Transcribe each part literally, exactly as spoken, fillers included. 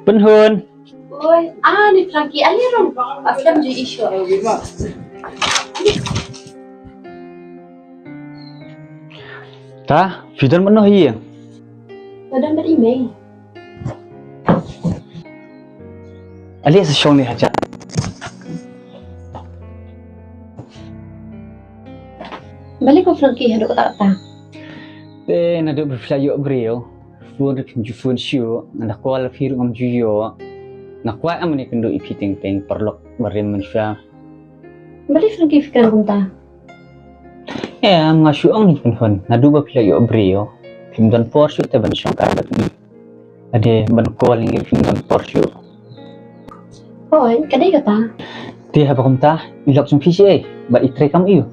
Pynhun. Oi, ah, ni Frankie, ali rum. Aslam ju isu. Ta, phi don mano hi? Don bad i mei. Ali sa shong ni haja. Balik ko Frankie haduh kata kata. Te naduh ba phi la ïoh briew. Phone ruh phim ju phone shuh, nga da call phi ruh ngam ju ïoh. Nga kwah em ne kynduh ïa phi teng teng paralok barim mynshuwa. Balei Frankie phi kren kumta? Em, nga shu ong ne Pynhun, naduh ba phi la ïoh briew phim don por shuh te ban shongkai bad ngi. Lada ban call ngi phim don por shuh. Hooid, ka dei kata. Te haba kumta, i lok jong phi shaei, bad i trei kam aiu?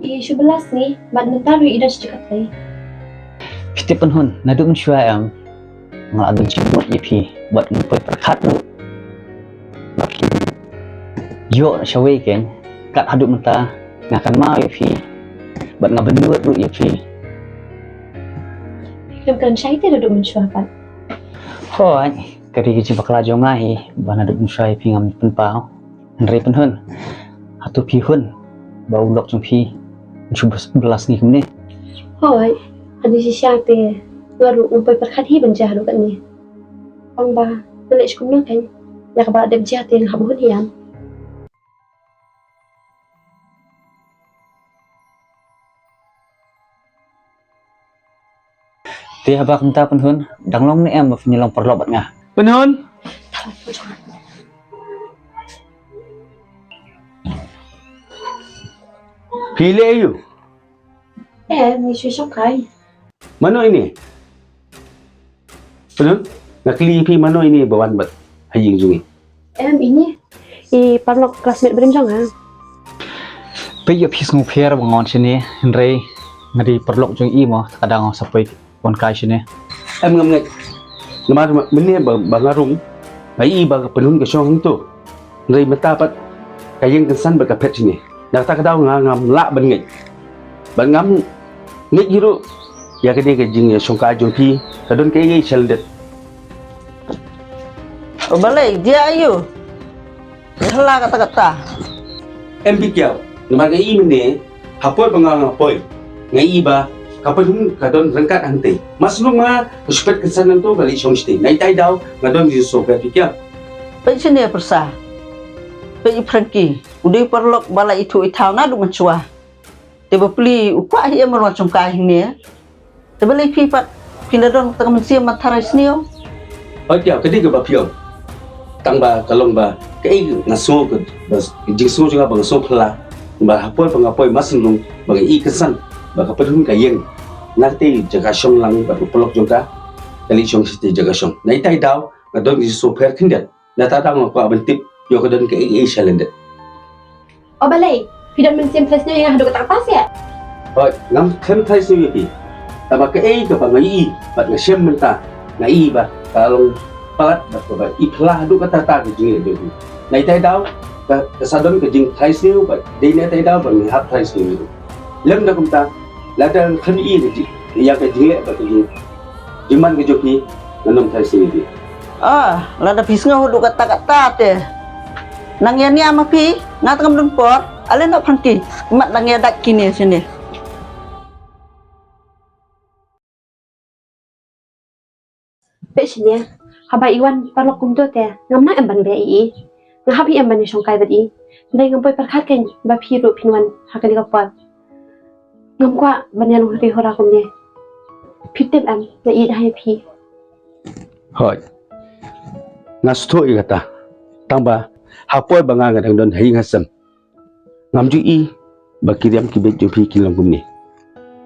I shu bylla sngi, bad mynta ruh i don sha jaka trei. Phi tip Pynhun, naduh mynshuwa em, nga la don jingmut ïa phi, bad nga poi pyrkhat ruh ba phi ïoh shawei kein, kat haduh mynta nga kynmaw ïa phi, bad nga bynnud ruh ïa phi. Ngam kren shai te naduh mynshuwa pat. Hooid, ka dei ka jingbakla jong nga hi, ba naduh mynshuwa ïa phi ngam pynpaw. Hynrei Pynhun, hato phi hun ba u lok jong phi un shu blas ngi kumne? Hooid, hadien shisha te nga ruh ngam poi pyrkhat hi ban jia haduh katne. Ong ba nga leh shi kumno kein, ïa kaba la dep jia te nga hap hun hi em. Te haba kumta Pynhun, dang long ne em ba phin ïa long paralok bad nga? Pynhun. Phi leh aiu? Em, ngi shu shongkai. Mano ine? Pynhun, nga kylli phi mano ine ba wan bad ha ïing jong ngi? Em, ine i paralok classmate barim jong nga. Peit ïa phi sngewpher ba nga wan shane, hynrei nga dei paralok jong i mo, te ka dang sa poi wan kai shane. Em, ngam ngeit. Namar mynne ba, ba nga rung, nga i ba ka Pynhun ka shong hangto. Hynrei mynta pat ka ïeng kynsan bad ka phet shane. Na kata ka daw nga ngam lah ban ngeit. Bad ngam ngeit hi ruh ïa kane ka jingïashongkai jong phi, ka don kaei kaei shalyndet. O balei, jia aiu? Ïa hala kata kata. Em Pi Kiaw, namar nga i mynne, ha por ba nga nga poi, nga i ba ka Pynhun ka don ryngkat hangtei. Mar shu rung ma nga, ka shu phet kynsan hangto, ka leit shong shatei. Na itai daw nga don jingsngewpher Pi Kiaw. Peit shane pyrsa. Peit i Frankie, u dei u paralok ba la ithuh ithaw naduh mynshuwa. Te bapli u kwah hi em ban wan shongkai hangne. Te balei phi pat, phi la don tang ka mynsiem ban tharai sniew? Hooid ïa, ka dei kaba phi ong. Tang ba ka long ba kaei nga sngew, ka ba ka jingsngew jong nga ba nga sngew phylla. Ba ha por ba nga poi Marsynrung ba nga i kynsan ba ka Pynhun ka ïeng na katei jaka shong lang bad u paralok jong ka, ka leit shong shatei jaka shong. Na itai daw nga don jingsngewpher khyndiat. Na kata daw nga kwah ban tip ïoh ka don kaei kaei shalyndet. O balei, phi don mynsiem tharai sniew ïa nga haduh katta katta seh? Hooid, ngam khlem tharai sniew ïa phi. Tangba kaei kaba nga ïohi bad nga shem mynta, nga i ba ka long palat bad kaba i phylla haduh katta katta ka jingleh jong phi. Na itai daw ka, ka sa don ka jingtharai sniew bad dei na itai daw ba nga hap tharai sniew ïa phi. Lem da kumta, lada khlem i ïa ka jing, ïa ka jingleh bad ka jing, jingman ka jong phi, ngan ym tharai sniew ïa phi. Ah, lada phi sngew haduh katta katta te. Nang ïa nia ma phi, nga tang ngam don por, ale noh Frankie, imat nang ïa dait kine shane. Peit shane, haba i wan paralok kumto te, ngam nang em ban beh ïa i. Nga hap hi em ban ïa shongkai bad i. Hynrei ngam poi pyrkhat kein ba phi ruh phin wan ha kane ka por. Ngam kwah ban ïa long hynrei hura kumne. Phi tip em, nga ïeit ha ïa phi. Hooid. Nga sngewthuh ïa kata. Tangba ha por ba nga nga dang don ha ïing ha sem, ngam ju i ba ki riam ki beit jong phi ki long kumne.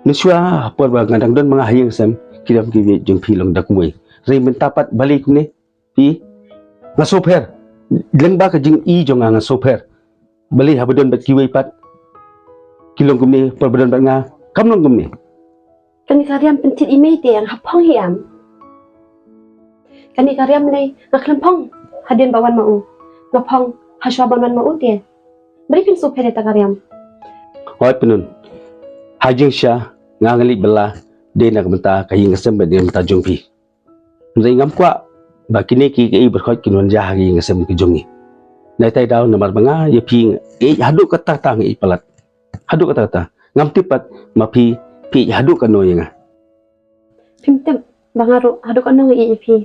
Mynshuwa ha por ba nga dang don ma nga ha ïing ha sem, ki riam ki beit jong phi long da kumwei. Hynrei mynta pat balei kumne? Phi, nga sngewpher. Lyngba ka jingi jong nga nga sngewpher. Balei haba don bad kiwei pat ki long kumne, por ba don bad nga kam long kumne. Kane ka riam pynthit i mei te nga hap phong hi em. Kane ka riam lei nga khlem phong hadien ba wan ma u. Nga phong hashwa ban wan ma u te. Balei phin sngewpher ïa kata ka riam? Hooid Pynhun. Ha jingshisha nga nga leit bylla dei na ka bynta ka ïing ka sem bad dei na ka bynta jong phi. Hynrei ngam kwah ba kine ki kaei baroh kin wan jia ha ka ïing ka sem ka jong ngi. Nangta daw namar ba nga ïa phi nga ïeit haduh katta katta, nga ïeit palat. Haduh katta katta. Ngam tip pat ma phi, phi ïeit haduh katno ïa nga. Phim tip ba nga ruh haduh katno nga ïeit ïa phi.